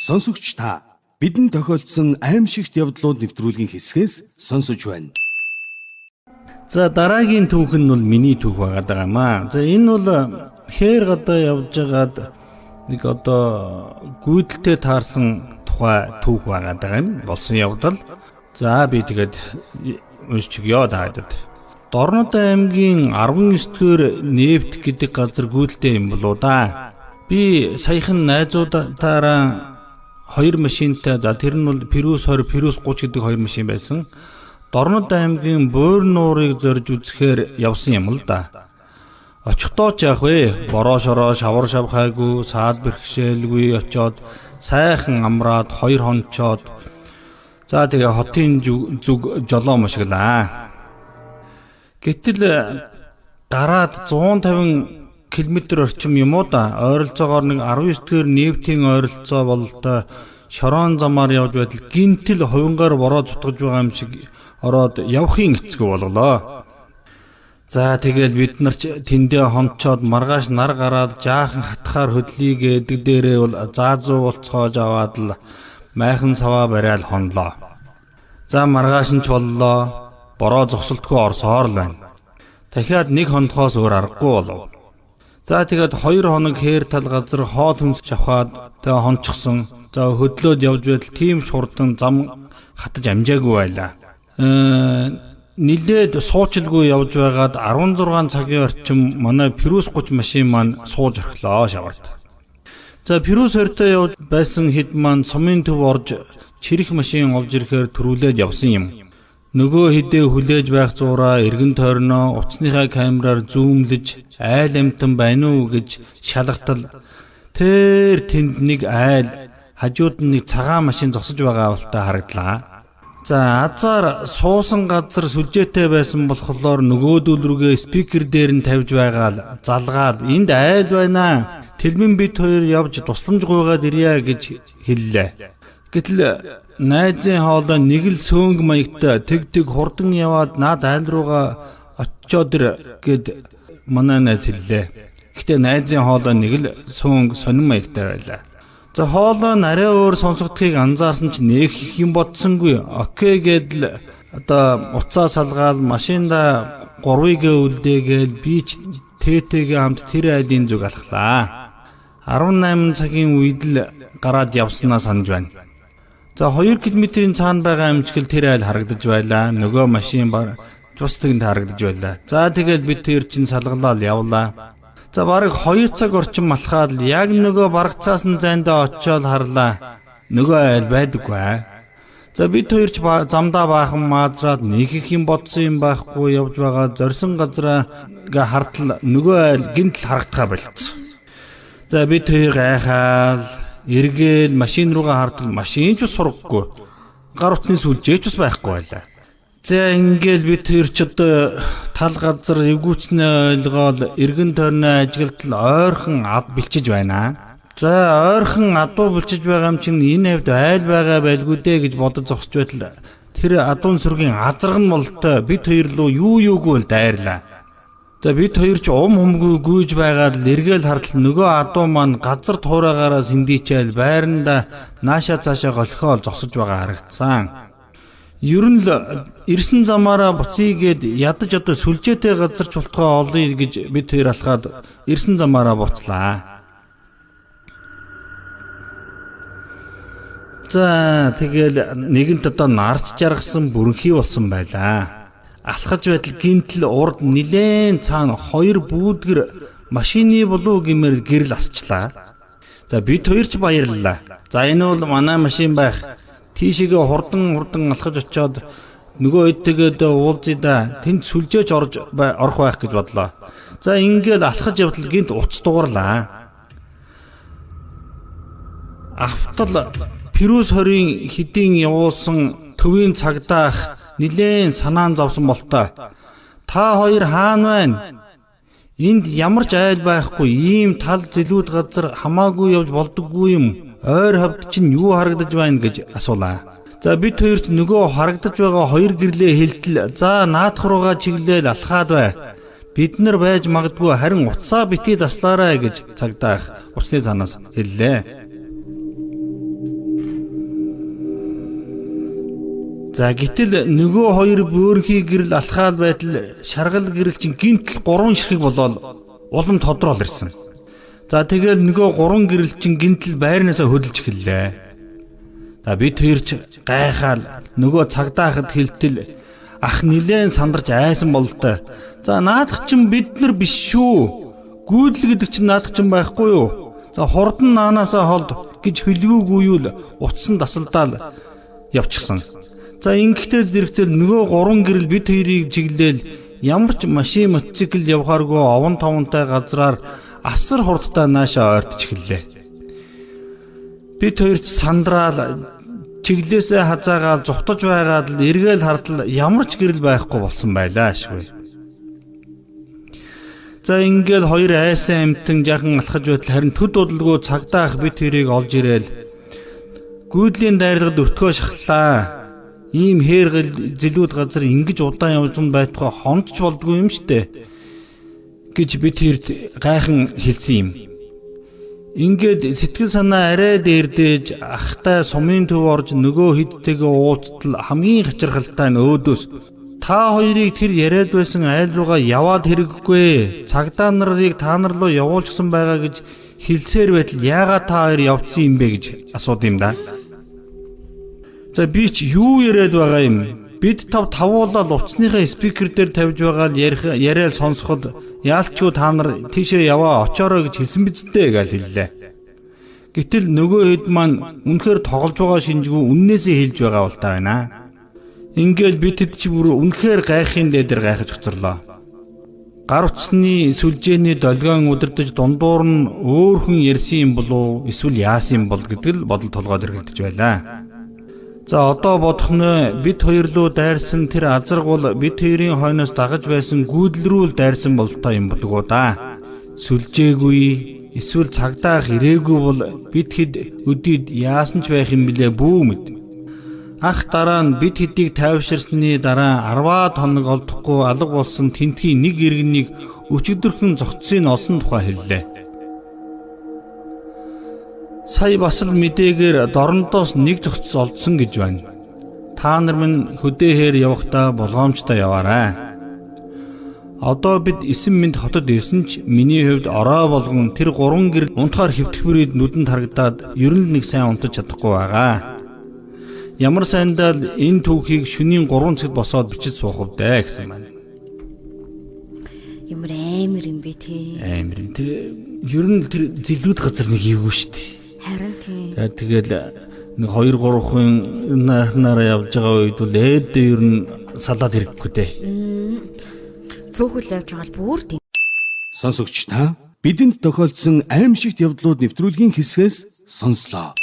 Сонсогч та бидэнд тохиолдсон аимшигт явдлууд нэвтрүүлгийн хэсгээс сонсож байна. За дараагийн түүх нь бол миний түүх байгаад байгаа юм аа. За энэ бол хээр гадаа явж байгаад нэг одоо гүйдэлтэй таарсан тухай түүх байгаад байгаа юм. Болсон явдал. За би тэгээд уншиж өгье та хэдэд. Дорнод аймгийн 19-р Нефт гэдэг газар гүйдэлтэй юм болоо да. Би саяхан найзуудтаараа хоёр машинтай, за тэр нь бол Prius 20, Prius 30 гэдэг хоёр машин байсан. Дорнод аймгийн Буур нуурыг зорж үзэхээр явсан юм л да. Очихдоо ч яах вэ? Бороо шороо шавар шавхайгүй, саад бэрхшээлгүй очоод сайхан амраад хоёр хончоод за тэгээ хотын зүг жолоо мушиглаа. Гэтэл гараад 150 км орчим юм уу да. Ойролцоогоор нэг 19-р нефтийн ойролцоо бололтой шороон замаар явж байтал гинтэл хувингаар бороо зутгаж байгаа юм шиг ороод явахын эцгүй болголоо. За тэгэл бид нар ч тэндээ хонцоод маргааш нар гараад жаахан хатхаар хөдлөе гэдэг дээрээ бол заа зуу болцоож аваад л майхан саваа бариад хонлоо. За маргааш нь ч боллоо. Бороо зогсолтгүй орсоор л байна. Дахиад нэг хонхоос өөр аргагүй болов. За тэгээд 2 хоног хээр тал газар хоол хүнс авахад тэгээ хончихсон. За хөдлөөд явж байтал тийм ч хурдан зам хатаж амжаагүй байлаа. Нилээд суучлгүй явж байгаад 16 цагийн орчим манай Prius 30 машин маань сууж орхилоо шаварт. За Prius 20-той явж байсан хэд маань сумын төв орж чирэх машин олж ирэхээр төрүүлээд явсан юм. Нөгөө хэдээ хүлээж байх зуураа эргэн тойрноо утасныхаа камераар зүүмлэж айл амтан байна уу гэж шалгатал тэр тэнд нэг айл хажууд нь нэг цагаан машин зогсож байгаа болтой харагдлаа. За азар суусан газар сүлжээтэй байсан болохоор нөгөөдөл рүүгээ спикер дээр нь тавьж байгаа л залгаад энд айл байна. Тэлмэн бит хоёр явж тусламж гуйгаад ирье гэж хэллээ. Гэтэл найзын хоолой нэг л сөөнг маягтай тэг тэг хурдан яваад наад айл руугаа очиод ир гэд манай найз хэллээ. Гэхдээ найзын хоолой нэг л сөөнг сонин маягтай байлаа. За хоолой нь арай өөр сонсогдохыг анзаарсан ч нэх их юм бодсонгүй. Окей гэдэл одоо уцаа салгаал машинда 3-ыг үлдээгээл би ч ТТ-гээ хамт тэр айлын зүг алхлаа. 18 цагийн үед л гараад явснаа санаж байна. За 2 км-ийн цаана байгаа амжигл тэр айл харагдаж байлаа. Нөгөө машин бас тэнд харагдаж байлаа. За тэгэл бид тэр чинь салгалаад явлаа. За бараг 2 цаг орчим малхаад яг нөгөө барагцаасан зайдаа очиод харлаа. Нөгөө айл байдаггүй. За бид хоёр ч замдаа баахан маазраад нэг их юм бодсон юм байхгүй явж байгаа зорьсон газраа гэ хартал нөгөө айл гинтл харагдахаа болцсон. За бид хоёр гайхаал эргээл машин руугаа хартал машин ч сургаггүй. Гар утасны сүлжээ ч бас байхгүй байлаа. За ингээл бид хоёр ч одоо тал газар эвгүүцнээ ойлгоол эргэн тойрноо ажиглалтал ойрхон ад бэлчиж байна. За ойрхон адуу бэлчиж байгаа юм чинь энэ хавьд айл байгаа байлгүй дээ гэж бодож зогсож байтал тэр адуун сүргийн азарган молтой бид хоёр луу юу юугүй л дайрлаа. За бид хоёр ч ум хүмгүй гүйж байгаад л эргээл хартал нөгөө адуу маань газар туураагаараа сэндийчээл байранда нааша цаашаа голхиол зогсож байгаа харагдсан. Ер нь л ирсэн замаараа буцъя гэд ядаж одоо сүлжээтэй газар ч болтгоо олъё гэж бид хоёр алхаад ирсэн замаараа буцлаа. За тэгэл нэгэнт одоо нарч жаргасан бүрэнхий болсон байлаа. Алхаж байтал гинтэл урд нилээн цаана хоёр бүүдгэр машины болов гэмээр гэрэл асчлаа. За бид хоёр ч баярлалаа. За энэ бол манай машин байх. Тийшээгээ хурдан алхаж очиод нөгөө эдтэйгээд уулзъя да. Тэнд сүлжээч орох байх гэж бодлоо. За ингээл алхаж явтал гинт уц дугарлаа. Автал Prius 20-ын хэдийн явуулсан төвийн цагдаах нилээн санаан зовсон болтой. Та хоёр хаана байна? Энд ямар ч айл байхгүй, ийм тал зэлүүд газар хамаагүй явж болдоггүй юм. Ойр хавьд чинь юу харагдаж байна гэж асуулаа. За бид хоёр ч нөгөө харагдаж байгаа хоёр гэрлээ хэлтэл за наадах руугаа чиглээл алхаад бай. Бид нар байж магадгүй харин утсаа битгий таслаарай гэж цагдаах утасны цаанаас хэллээ. За гэтэл нөгөө хоёр бөөрхий гэрэл алхаал байтал шаргал гэрэл чинь гинтл 3 ширхэг болоод улам тодрол ирсэн. За тэгэл нөгөө 3 гэрэл чинь гинтл байрнаасаа хөдөлж эхэллээ. За бид хоёр ч гайхаал нөгөө цагдаахад хилтэл ах нилээн сандарч айсан бололтой. За наадах чинь бид нар биш шүү. Гүйдэл гэдэг чинь наадах чинь байхгүй юу? За хурдан наанаасаа холд гэж хэлвүүгүй юу л утсан дасалдаал явчихсан. За ингэхдээ зэрэгцэл нөгөө 3 гэрэл бид хоёрыг чиглээл ямар ч машин мотоцикл явахааргүй овон товонтой газраар асар хурдтай наашаа ойртож эхэллээ. Бид хоёрт сандраал чиглээсээ хазаагаал зугтаж байгаад л эргээл хартал ямар ч гэрэл байхгүй болсон байлаа шгүй. За ингээл хоёр айсан амтан жаахан алхаж байтал харин төд удалгүй цагдаа ах бид хоёрыг олж ирээл гүйдлийн дайрлагад өртгөө шахлаа. Ийм хээргэл зэлүүд газар ингэж удаан явж байтугай хонтч болдгүй юм штэ гэж бид хоёрт гайхан хэлсэн юм. Ингээд сэтгэл санаа арай дээрдэж ахтай сумын төв орж нөгөө хэдтэйгээ уулзтал хамгийн хачирхалтай нь өөдөөс та хоёрыг тэр яриад байсан айл руугаа яваад хэрэггүй. Цагдаа нарыг та нар руу явуулчихсан байгаа гэж хэлсээр байтал яагаад та хоёр явцсан юм бэ гэж асууд юм да. За би ч юу яриад байгаа юм? Бид тав тавуулаад утасныхаа спикер дээр тавьж байгаа л ярих яриад сонсоход яалчгүй та нар тийшээ яваа очоорой гэж хэлсэн биз дээ гэж хэллээ. Гэтэл нөгөө хэд маань үнэхээр тоглож байгаа шинжгүй үннээсээ хэлж байгаа бол та байна. Ингээл бид хэд чи бүр үнэхээр гайхын дээр гайхаж хоцорлоо. Гар утасны сүлжээний долгион удирдах дундуур нь өөр хүн ярьсан юм болов эсвэл яасан юм бол гэдэг л бодол толгойд эргэлдэж байлаа. За одоо бодох нэ бид хоёр руу дайрсан тэр азаргуул бид хоёрын хойноос дагаж байсан гүйдэл рүү л дайрсан бололтой юм болгоо да. Сүлжээгүй эсвэл цагдаах ирээгүй бол бид хэд өдийд яасан ч байх юм блэ бүү мэд. Ах дараа нь бид хэдийг тайвширсны дараа 10-аад хоног олдохгүй алга болсон тентхийн нэг иргэнийг өчигдөрхөн зогцсыг олсон тухай хэллээ. Сая бас л мэдээгээр дорондоос нэг зөгцс олдсон гэж байна. Та нар минь хөдөөхээр явахдаа болгоомжтой яваарай. Одоо бид эсэн мэд хотод ирсэн ч миний хувьд орой болгон тэр 3 гэр унтахаар хэвтэх бүрээд нүдэнд харагдаад ер нь нэг сайн унтаж чадахгүй байгаа. Ямар сайндаа л энэ түүхийг шөнийн 3 цагт босоод бичиж суух вдэ гэсэн байна. Ямар амар юм бэ тий. Амар юм. Тэр ер нь тэр зэлүүд газар нэг эвгүй шүү дээ. Харин тий. Тэгэл нэг 2 3 хүн нараа явж байгаа үед бол ээд ер нь салаад ирэхгүй дээ. Цөөхөл явж байгаа л бүр тийм. Сонсогч та бидэнд тохиолдсон аимшигт явдлууд нэвтрүүлгийн хэсгээс сонслоо.